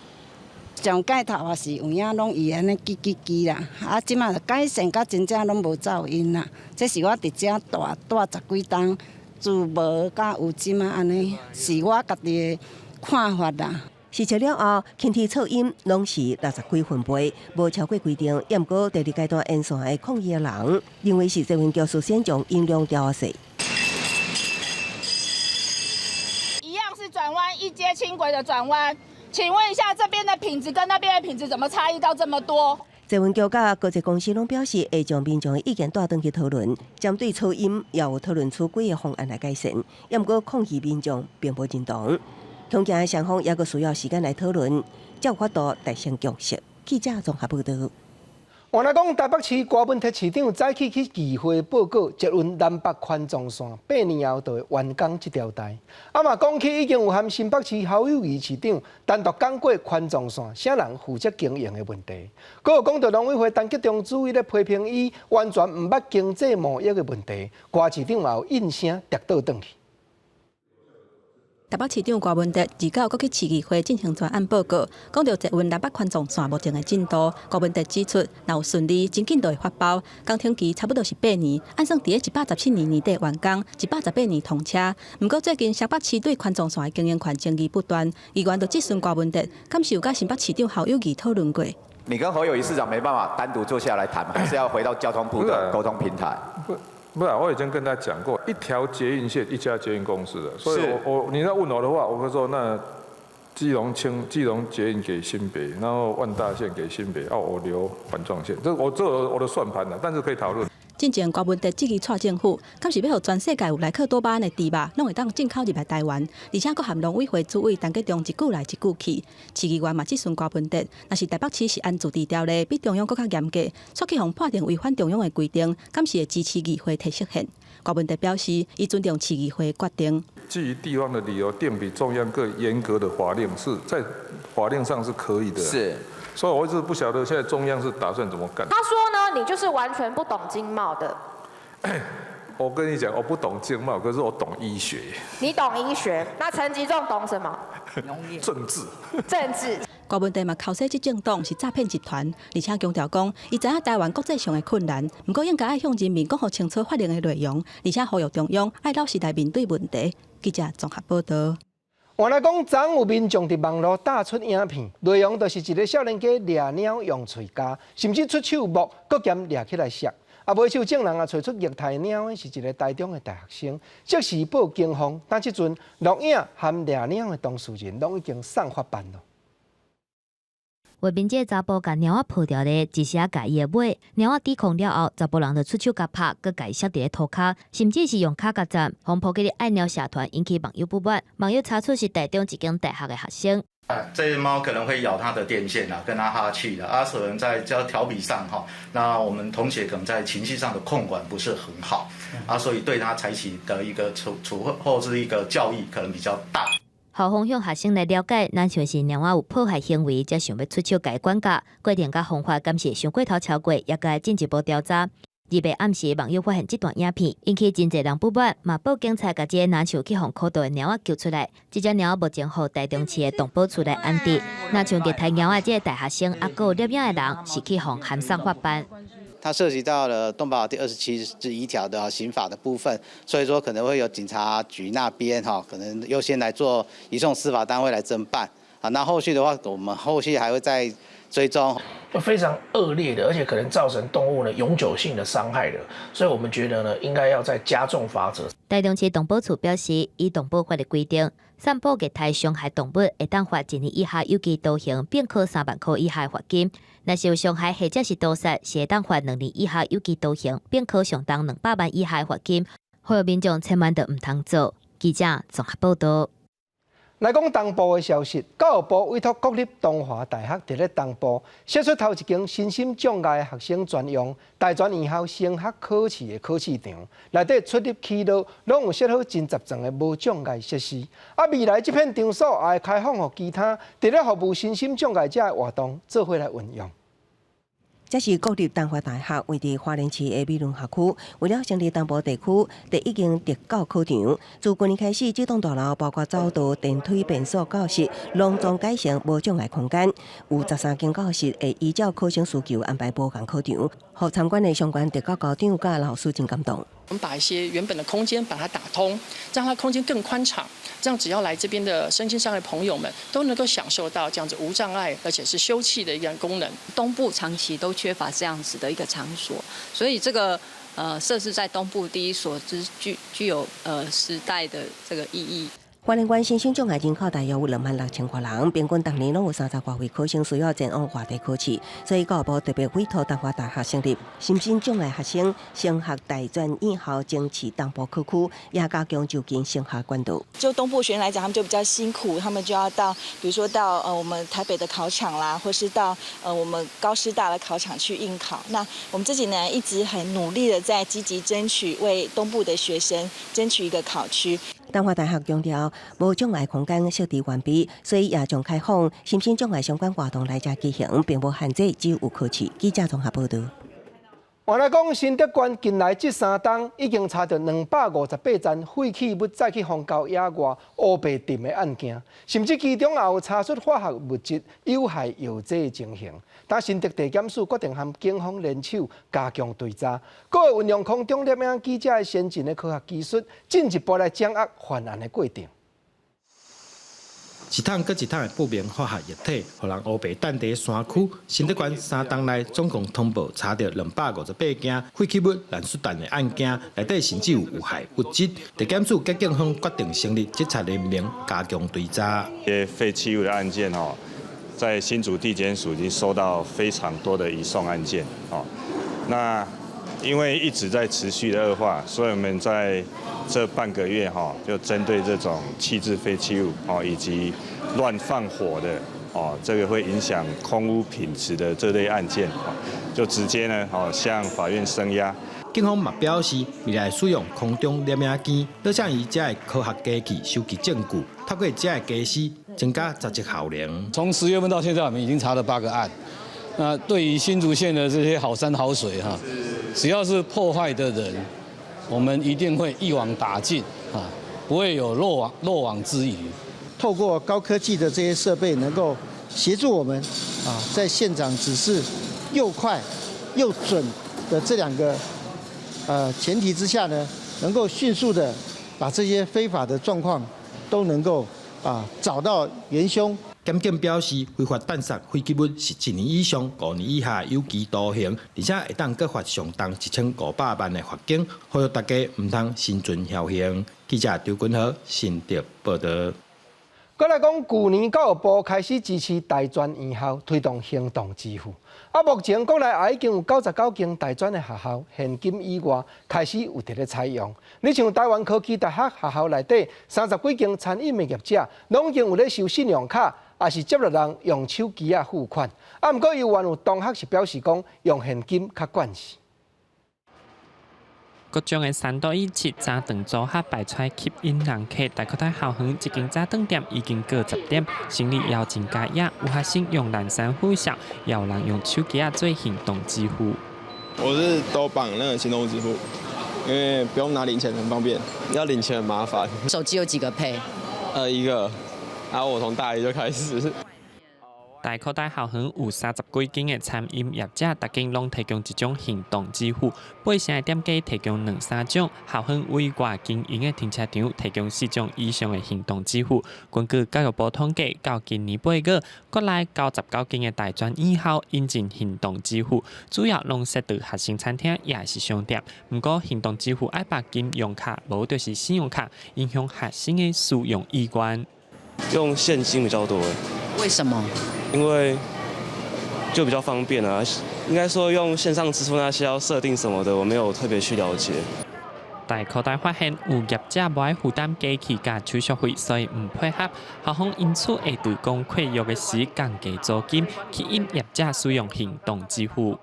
上蓋頭也是有影攏伊按呢吱吱吱啦，啊，這馬改善甲真正攏無噪音啦。這是我佇遮蹛蹛十幾冬，自無甲有這馬按呢，是我家己的看法啦。試車了後，輕鐵噪音攏是六十幾分貝，無超過規定。也毋過第二階段沿線的抗議的人認為是捷運局事先將音量調細。一樣是轉彎，一階輕軌的轉彎，請問一下，這邊的品質跟那邊的品質怎麼差異到這麼多？捷運局佮高鐵公司攏表示，會將民眾的意見帶轉去討論，針對噪音也有討論出幾个方案來改善。也毋過抗議民眾並無認同。恐驚的雙方猶閣需要時間來討論，才有法度達成共識。記者綜合報導。換來講，台北市柯文哲市長早起去議會報告捷運南北環狀線8年後就會完工這條代。啊嘛講起已經有和新北市侯友宜市長單獨講過環狀線，啥人負責經營的問題。閣有講到農委會陳吉仲主委咧批評伊完全毋捌經濟貿易的問題，柯市長嘛有應聲跌倒轉去。台北市長柯文哲29閣去市議會進行專案報告，講到捷運南北環狀線目前的進度。柯文哲指出，若有順利，真緊就會發包，工程期差不多是八年，按算佇咧117年年底完工，118年通車。毋過最近雙北市對環狀線的經營權爭議不斷，議員就質詢柯文哲，敢是有佮新北市長侯友宜討論過？你跟侯友宜市長沒辦法單獨坐下來談，還是要回到交通部的溝通平台？不，我已經跟他講過，一條捷運線一家捷運公司的，所以我你要問我的話，我會說那基隆輕基隆捷運給新北，然後萬大線給新北，哦，我留環狀線，這我這我的算盤啦，但是可以討論。進前柯文哲質疑蔡政府，敢是欲予全世界有萊克多巴胺的豬肉，攏會當進口入來台灣，而且閣和農委會主委陳吉仲一句來一句去。市議員嘛質詢柯文哲，若是台北市是按自治條例比中央閣較嚴格，煞去予判定違反中央的規定，敢是會支持議會提釋憲？柯文哲表示，伊尊重市議會決定。基於地方的理由，定比中央更嚴格的法令，是在法令上是可以的。是。所以我一直不曉得現在中央是打算怎麼幹。他說呢，你就是完全不懂經貿的。我跟你講，我不懂經貿，可是我懂醫學。你懂醫學，那陳吉仲懂什麼？政治。政治。柯文哲嘛，剾洗執政黨是詐騙集團，而且強調講，伊知影台灣國際上的困難，毋過應該愛向人民講予清楚法令的內容，而且呼籲中央愛老實來面對問題。記者綜合報導。換來講，昨有民眾佇網路貼出影片，內容就是一个少年家掠貓用喙咬，甚至出手摸，閣兼掠起來食。啊，尾手證人也揣出虐待貓的是一个台中的大學生，即時報警方，但這陣錄影和掠貓的當事人攏已經送法辦囉。畫面這个查埔共貓仔抱牢咧，一時仔共伊的尾，貓仔抵抗了後，查埔人就出手共拍，閣共伊摔佇咧塗跤，甚至是用跤共站，予波去愛貓社團引起網友不滿。網友查出是台中一間大學的學生。啊，這隻貓可能會咬它的電線啊，跟它哈氣的。啊，可能在較調皮上哈，那我們同學可能在情緒上的控管不是很好，啊，所以對它採取的一個處處分或是一個教育可能比較大。校方向學生來了解，若像是貓仔有破壞行為，才想欲出手共伊管教。過程佮方法，敢是傷過頭超過，也該進一步調查。2日暗時，網友發現這段影片，引起真濟人不滿，嘛報警察共這个若像去予箍到的貓仔救出來。這隻貓仔目前予台中市的動保處來安置。若像虐待貓仔這个大學生，抑閣有錄影的人，是去予函送法辦。它涉及到了動保法第27之1條的刑法的部分，所以說可能會有警察局那邊哈，可能優先來做移送司法單位來偵辦。啊，那後續的話，我們後續還會再追蹤。非常惡劣的，而且可能造成動物呢永久性的傷害的，所以我們覺得呢，應該要再加重罰則。台中市動保處表示，依動保法的規定，散布虐待傷害動物，會當罰1年以下有期徒刑，並科3萬塊以下罰金；若是有傷害或者是屠殺，是會當罰2年以下有期徒刑，並科相當200萬以下罰金。呼籲民眾千萬著毋通做。記者綜合報導。來講東部的消息，教育部委託國立東華大學佇咧東部設出頭一間身心障礙學生專用大專院校升學考試的考試場，內底出入去路攏有設好真濟層的無障礙設施。啊，未來這片場所也會開放予其他佇咧服務身心障礙者的活動做伙來運用。這是國立東華大學位佇花蓮市的美崙校區，為了成立東部地區第一間特教考場，自去年開始，這棟大樓包括走道、電梯、便所、教室，攏總改成無障礙空間。有13間教室會依照考生需求安排無仝考場，予參觀的相關特教校長佮老師真感動。我們把一些原本的空間把它打通，讓它空間更寬敞，這樣只要來這邊的身心障礙朋友們都能夠享受到這樣子無障礙而且是休憩的一個功能。東部長期都缺乏這樣子的一個場所，所以這個設置在東部第一所之具有時代的這個意義。花蓮縣身心障礙人口大約有26,000外人，平均逐年攏有30外位考生需要前往外地考試，所以教育部特別委託東華大學成立身心障礙學生升學大專院校爭取東部考區，也加強就近升學管道。就東部學生來講，他們就比較辛苦，他們就要到，比如說到我們台北的考場啦，或是到我們高師大的考場去應考。那我們這幾年一直很努力的在積極爭取為東部的學生爭取一個考區。東華大學強調，無障礙空間設置完備，所以也將開放身心障礙相關活動來遮舉行，並無限制，只有考試。記者綜合報導。換來講，新竹縣近來這3冬已經查著258宗廢棄物載去荒郊野外烏白抌的案件，甚至其中也有查出化學物質有害藥劑的情形。但新竹地檢署決定和警方聯手加強追查，閣會運用空中攝影機這个先進的科學技術，進一步來掌握犯案的過程。一桶閣一桶的不明化學液體，予人烏白擲佇山區。新竹縣3冬內總共通報查著258件廢棄物濫釋彈的案件，內底甚至有有害物質。地檢署佮警方決定成立偵查聯盟，加強追查。這些廢棄物的案件哦，在新竹地檢署已經收到非常多的移送案件哦。那因為一直在持續的惡化，所以我們在這半個月哈，就針對這種棄置廢棄物哦，以及亂放火的哦，這個會影響空污品質的這類案件，就直接呢哦向法院聲押。警方嘛表示，未來使用空中攝影機、錄像儀這个科學機器收集證據，透過這个機制增加查緝效能。從10月份到現在，我們已經查了8個案。那對於新竹縣的這些好山好水哈，只要是破壞的人，我們一定會一網打盡啊，不會有漏網之魚。透過高科技的這些設備，能夠協助我們啊，在現場指示又快又準的這兩個前提之下呢，能夠迅速的把這些非法的狀況都能夠啊找到元兇。檢警表示，非法擲撒廢棄物是一年以上5年以下有期徒刑，而且會當閣罰上重1500萬的罰金，呼籲大家毋通心存僥倖。記者張君豪新竹報導。閣來講，舊年教育部開始支持大專院校推動行動支付，啊，目前國內也已經有99間大專的學校現金以外開始有佇咧採用。你像台灣科技大學學校內底30幾間餐飲的業者，攏已經有咧收信用卡，也是接納人用手機仔付款。啊，毋過猶原有同學是表示講用現金較慣勢。各種的三多一七早頓組合擺出來吸引人客，大可大校園一間早頓店已經過10點，生意猶真佳也。有學生用藍山付數，也有人用手機仔做行動支付。我是都綁那個行動支付，因為不用拿零錢很方便，要領錢很麻煩。手機有幾個 Pay？一個，然後我從大一就開始。大科大校園有30幾間的餐飲業者，逐間攏提供這種行動支付。八成的店家提供兩三種，校園委外經營的停車場提供四種以上的行動支付。根據教育部統計，到今年8月，國內99間的大專院校引進行動支付，主要攏設佇學生餐廳，抑是商店。毋過行動支付愛綁金融卡，無就是信用卡，影響學生的使用意願。用現金比較多。為什麼？因為就比較方便啊。應該說用線上支付那些要設定什麼的，我沒有特別去了解。大科大發現有業者無愛負擔機器佮手續費，所以毋配合。校方因此會對講契約的時降低租金，吸引業者使用行動支付。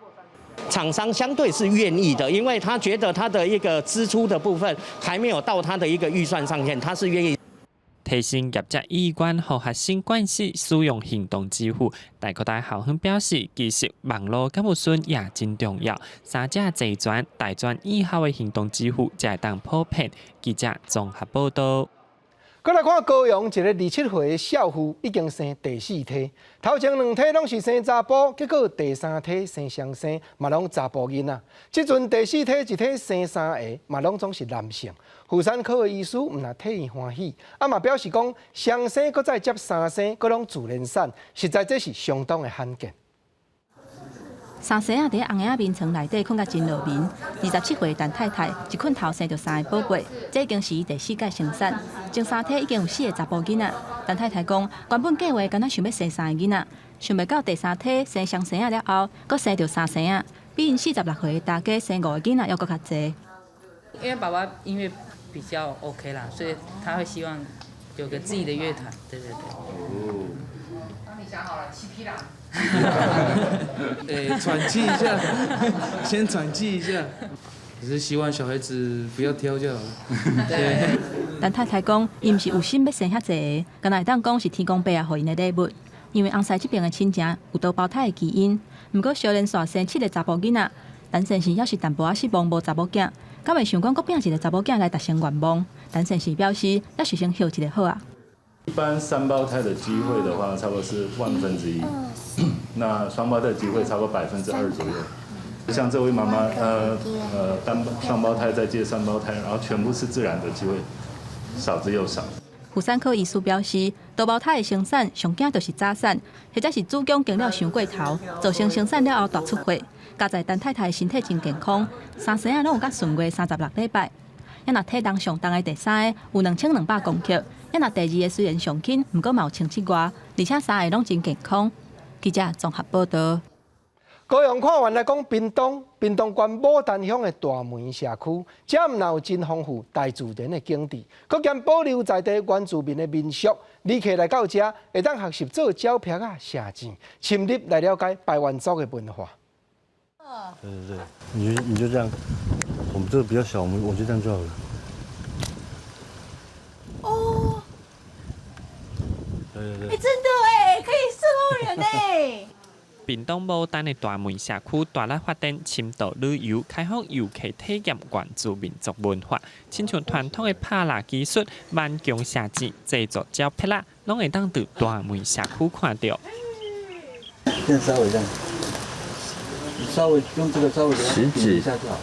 廠商相對是願意的，因為他覺得他的一個支出的部分還沒有到他的一個預算上限，他是願意。提升業者意願，予學生慣勢使用行動支付。大科大校方表示，其實網路敢有順也真重要。三者齊全，大專以後的行動支付才會當普遍。記者綜合報導。閣來看高雄一个27歲的少婦已經生第四胎，頭前兩胎攏是生查埔，結果第三胎生雙生，嘛攏查埔囡仔。這陣第四胎一胎生三个，嘛攏總是男性。婦產科的醫師毋但替伊歡喜，啊嘛表示講雙生閣再接三生，閣攏自然產，實在這是相當的罕見。三生仔佇翁仔眠床內底睏甲真落眠。27歲陳太太一睏頭生著三个寶貝，這已經是伊第四擺生產，前三胎已經有四个查埔囡仔。陳太太講，原本計劃敢若想欲生三个囡仔，想袂到第三胎生雙生仔了後，閣生著三生仔，比𪜶46歲的大家生五个囡仔猶閣較濟。因為爸爸音樂比較 OK 啦，所以他會希望有個自己的樂團。對對對。哦。幫你想好了，七匹狼。欸，喘氣一下，先喘氣一下。只是希望小孩子不要挑就好了。對。陳太太講，伊毋是有心欲生遐濟个，敢若會當講是天公伯仔予𪜶的禮物。因為翁婿這爿的親情有多胞胎的基因，毋過相連續生七个查埔囡仔，陳先生猶是淡薄仔失望，無查某囝，敢會想講閣拼一个查某囝來達成願望？陳先生表示，猶是先歇一下好啊。一般三胞胎的機會的話，差不多是萬分之一。那雙胞胎的機會差不多2%左右。像這位媽媽，單雙胞胎再接三胞胎，然後全部是自然的機會，少之又少。婦產科醫師表示，多胞胎的生產上驚就是早產，或者是子宮經了傷過頭，造成生產了後大出血。佳哉陳太太身體真健康，三生仔攏有較順月36禮拜。啊若體重上重的第三個有2200公克，啊若第二个雖然上輕，毋過嘛有1700外，而且三个攏真健康。記者綜合報道。高雄看完來講，屏東屏東縣牡丹鄉的大梅社區，遮毋但有真豐富大自然的景致，閣兼保留在地原住民的民俗。旅客來到遮，會當學習做鳥箔仔、寫錢，深入來了解排灣族的文化。對對對，你就這樣，我們這個比較小，我就這樣就好了。哦，對對對，哎，真的哎，可以射到人哎。屏東牡丹的大梅社區大力發展深度旅遊，開放遊客體驗原住民族文化，親像傳統的拍蠟技術、挽弓射箭、製作鳥箔仔，攏會當佇大梅社區看著。先稍微這樣，稍微用這個稍微點一下就好。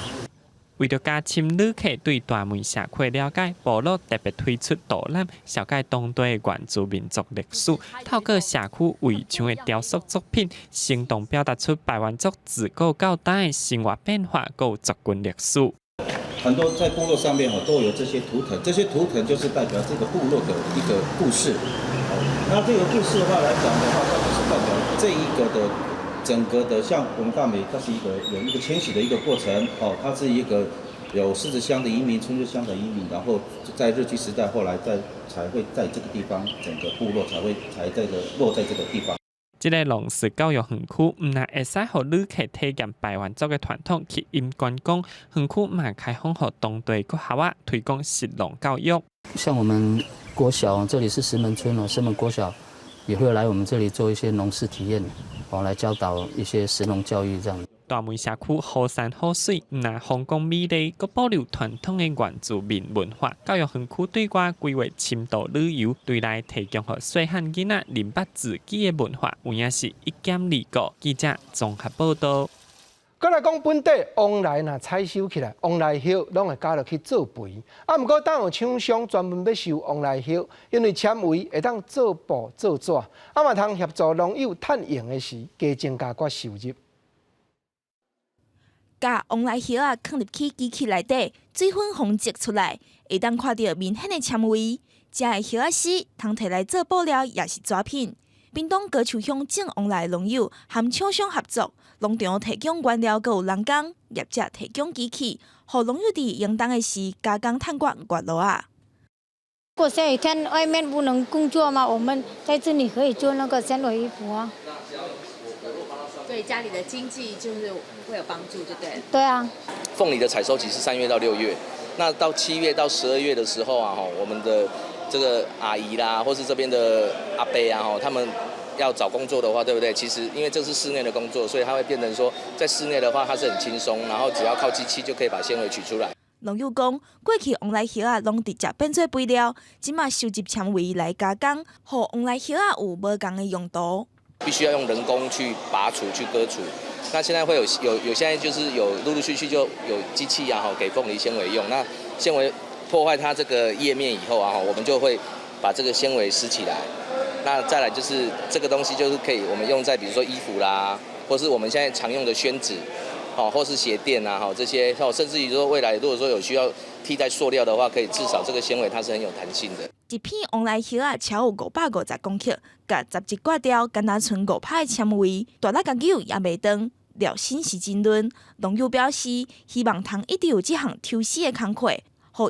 為著加深旅客對大梅社區的了解，部落特別推出導覽，紹介當地的原住民族歷史，透過社區圍牆的雕塑作品，生動表達出排灣族自古到今的生活變化，閣有族群歷史。很多在部落上面哦都有這些圖騰，這些圖騰就是代表這個部落的一個故事。那這個故事的話來講的話，它就是代表這一個的。整個的，像我們大梅，它是一個有一個遷徙的一個過程，哦，它是一個有獅子鄉的移民、春日鄉的移民，然後在日據時代，後來在才會在這個地方，整個部落才會才這個落在這個地方。這個農事教育園區，毋但會使予旅客體驗排灣族的傳統，吸引觀光。園區嘛開放予當地國校仔推廣食農教育。像我們國小，這裡是石門村哦，石門國小也會來我們這裡做一些農事體驗。我來教導一些食農教育，這樣。大梅社區好山好水，毋但風光美麗，閣保留傳統的原住民文化。教育園區對外規劃深度旅遊，對內提供予細漢囡仔認捌自己的文化，有影是一兼二顧。記者綜合報道。閣來講本地旺梨若採收起來，旺梨葉攏會加落去做肥。啊，毋過當有廠商專門欲收旺梨葉，因為纖維會當做布做紙，啊嘛通協助農友趁閒的時，加增加寡收入。共旺梨葉仔囥入去機器內底，水分予擠出來，會當看著明顯的纖維。這的葉仔絲通提來做布料，抑是紙品。屏東高樹鄉種旺梨農友和廠商合作，農場提供原料，閣有人工，業者提供機器，予農友佇嚴冬的時加工趁寡月落仔。如果下雨天外面不能工作嘛，我們在這裡可以做那個纖維衣服啊。對家裡的經濟就是會有幫助，就對了。對啊。鳳梨的採收期是3月到6月，那到7月到12月的時候啊，我們的這個阿姨啦，或是這邊的阿伯啊，吼，他們要找工作的話，對不對？其實因為這是室內的工作，所以他會變成說，在室內的話，它是很輕鬆，然後只要靠機器就可以把纖維取出來。農友講，過去旺來葉仔攏直接變做肥料，這馬收集纖維來加工，予旺來葉仔有無仝的用途。必須要用人工去拔除、去割除。那現在會有現在就是有陸陸續續就有機器啊，吼，給鳳梨纖維用。那纖維破壞它這個葉面以後啊，我們就會把這個纖維撕起來。那再來就是這個東西就是可以我們用在比如說衣服啦，或是我們現在常用的宣紙，哦，或是鞋墊啊，哈，這些，甚至於說未來如果說有需要替代塑料的話，可以至少這個纖維它是很有彈性的。一片旺來葉仔超有550公克，共11割掉，敢若賰5拍的纖維，大力共扭也袂斷，料身是真嫩。農友表示，希望通一直有這項抽絲的工課，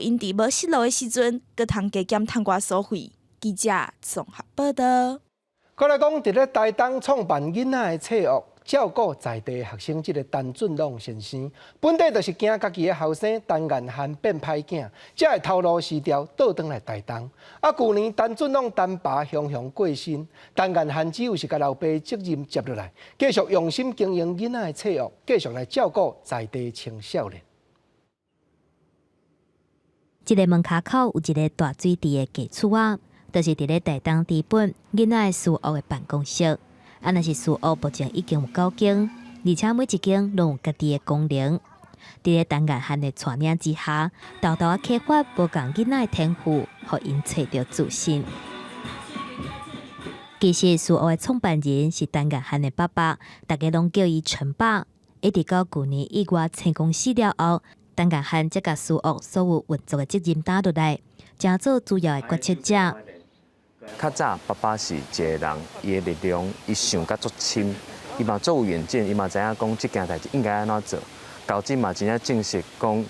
予𪜶佇無失落的時陣，閣通加減趁寡所費。記者綜合報道。閣來講，佇咧台東創辦囡仔的冊屋，照顧在地學生，這个陳俊朗先生，本底就是驚家己的後生陳彥涵變歹囝，才會頭路辭掉，倒轉來台東。啊，舊年陳俊朗陳爸雄雄過身，陳彥涵只有是共老爸責任接落來，繼續用心經營囡仔的冊屋，繼續來照顧在地青少年。這个門跤口有一个大水池的假厝仔，就是佇咧台東知本囡仔的書屋的辦公室。啊，若是書屋目前已經有九間，而且每一間攏有家己的功能。佇咧陳彥涵的帶領之下，沓沓仔啟發無仝囡仔的天賦，予𪜶揣著自信。其實書屋的創辦人是陳彥涵的爸爸，大家攏叫伊陳爸。一直到舊年意外成功死了後，陳彥涵才共書屋所有運作的責任擔落來，成做主要的決策者。較早爸爸是一个人，伊的力量，伊想甲足深，伊嘛足有遠見，伊嘛知影講這件代誌應該按怎做。到這嘛真正證實講，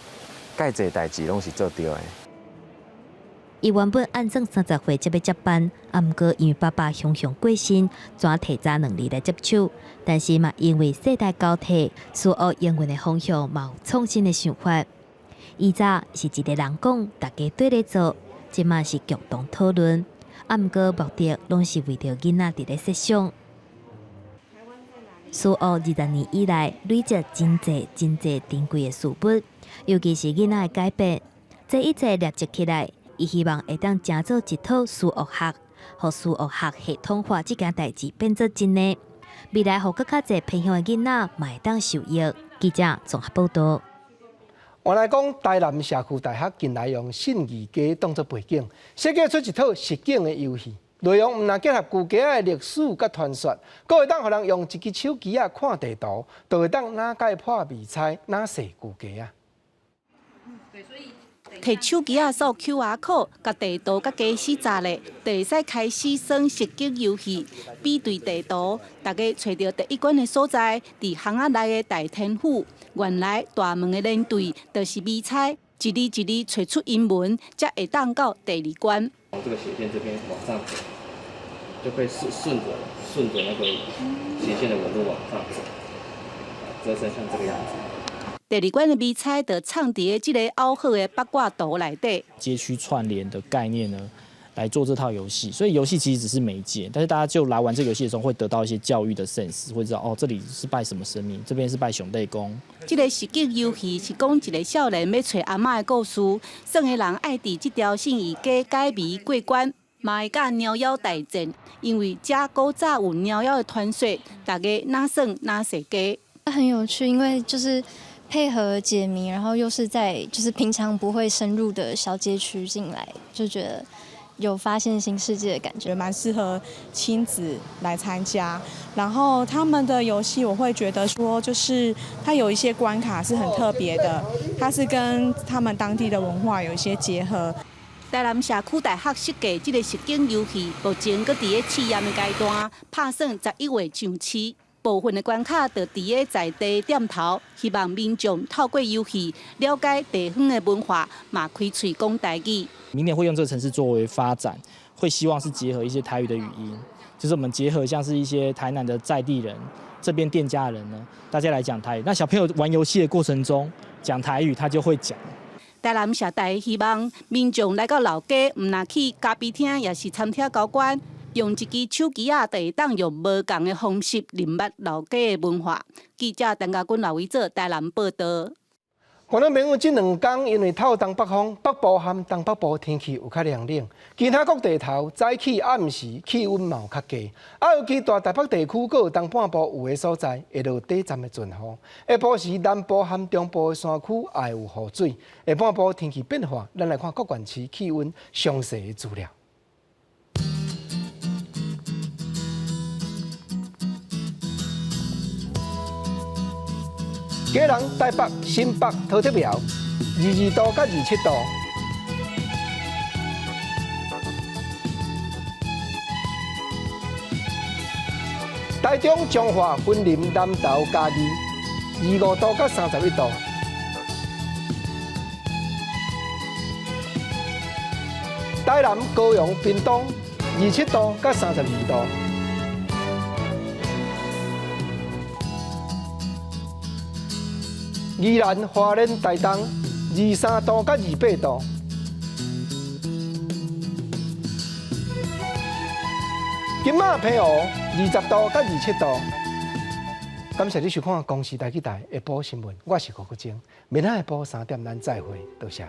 蓋濟代誌攏是做對的。伊原本按算30歲才欲接班，啊，毋過因為爸爸雄雄過身，轉提早2年來接手。但是嘛，因為世代交替，書屋營運的方向嘛有創新的想法。以早是一个人講，大家綴咧做，這馬是共同討論。啊，毋過目的攏是為著囡仔佇咧設想。書屋20年以來累積真濟真濟珍貴的事物，尤其是囡仔的改變，這一切累積起來，伊希望會當成做一套書屋學，予書屋學系統化這件代誌變做真的，未來予閣較濟偏鄉的囡仔嘛會當受益。記者綜合報道。原來講，台南社區大學近來用信義街當做背景，設計出一套實景的遊戲，內容毋但結合舊街仔的歷史佮傳說，閣會當予人用一支手機仔看地圖，就會當哪解破謎猜，哪踅舊街仔。提手機仔掃 QR code，共地圖佮街市閘咧，就會使開始耍實景遊戲，比對地圖，大家揣著第一關的所在，佇巷仔內的大天府。原來大門的連對就是謎猜，一字一字揣出英文，才會當到第二關。從這個斜線這邊往上走，就可以順著那個斜線的紋路往上走，折成像這個樣子。第二關的謎猜就藏佇咧這个凹好的八卦圖內底。街區串聯的概念呢，來做這套遊戲，所以遊戲其實只是媒介，但是大家就來玩這個遊戲的時候，會得到一些教育的 sense，會知道哦，這裡是拜什麼神明，這邊是拜上帝公。這个實景遊戲是講一个少年欲揣阿嬤的故事，耍的人愛佇這條信義街解謎過關，嘛會佮貓妖大戰，因為這古早有貓妖的傳說，大家哪耍哪踅街。很有趣，因為就是配合解謎，然後又是在就是平常不會深入的小街區進來，就覺得有發現新世界的感覺，蠻適合親子來參加。然後他們的遊戲，我會覺得說，就是它有一些關卡是很特別的，它是跟他們當地的文化有一些結合。台南社區大學設計這个實景遊戲，目前閣佇咧試驗的階段，拍算11月上市。部分的關卡就佇咧在地店頭，希望民眾透過遊戲了解地方的文化，嘛開喙講台語。明年會用這個程式作為發展，會希望是結合一些台語的語音，就是我們結合像是一些台南的在地人，這邊店家的人呢，大家來講台語。那小朋友玩遊戲的過程中講台語，他就會講。台南社大希望民眾來到老街，毋若去咖啡廳，抑是餐廳交關，用一支手機仔，就會當用無仝的方式認捌老街的文化。記者陳家軍、劉維哲台南報道。觀眾朋友，這兩工因為透東北風，北部和東北部天氣有較涼冷，其他各地頭早起暗時氣溫嘛有較低。啊，尤其大台北地區閣有東半部有的所在會落短暫的陣雨。下晡時南部和中部的山區也會有雨水。下半晡天氣變化，咱來看各縣市氣溫詳細的資料。基隆、台北、新北、桃竹苗，22度到27度；台中、彰化、雲林、南投、嘉義，25度到31度；台南、高雄、屏東，27度到32度。宜蘭、花蓮、台東，23度到28度。金馬、澎湖，20度到27度。感謝你收看《公視台語台》下晡新聞，我是吳國晶，明仔下晡3點咱再會，多謝。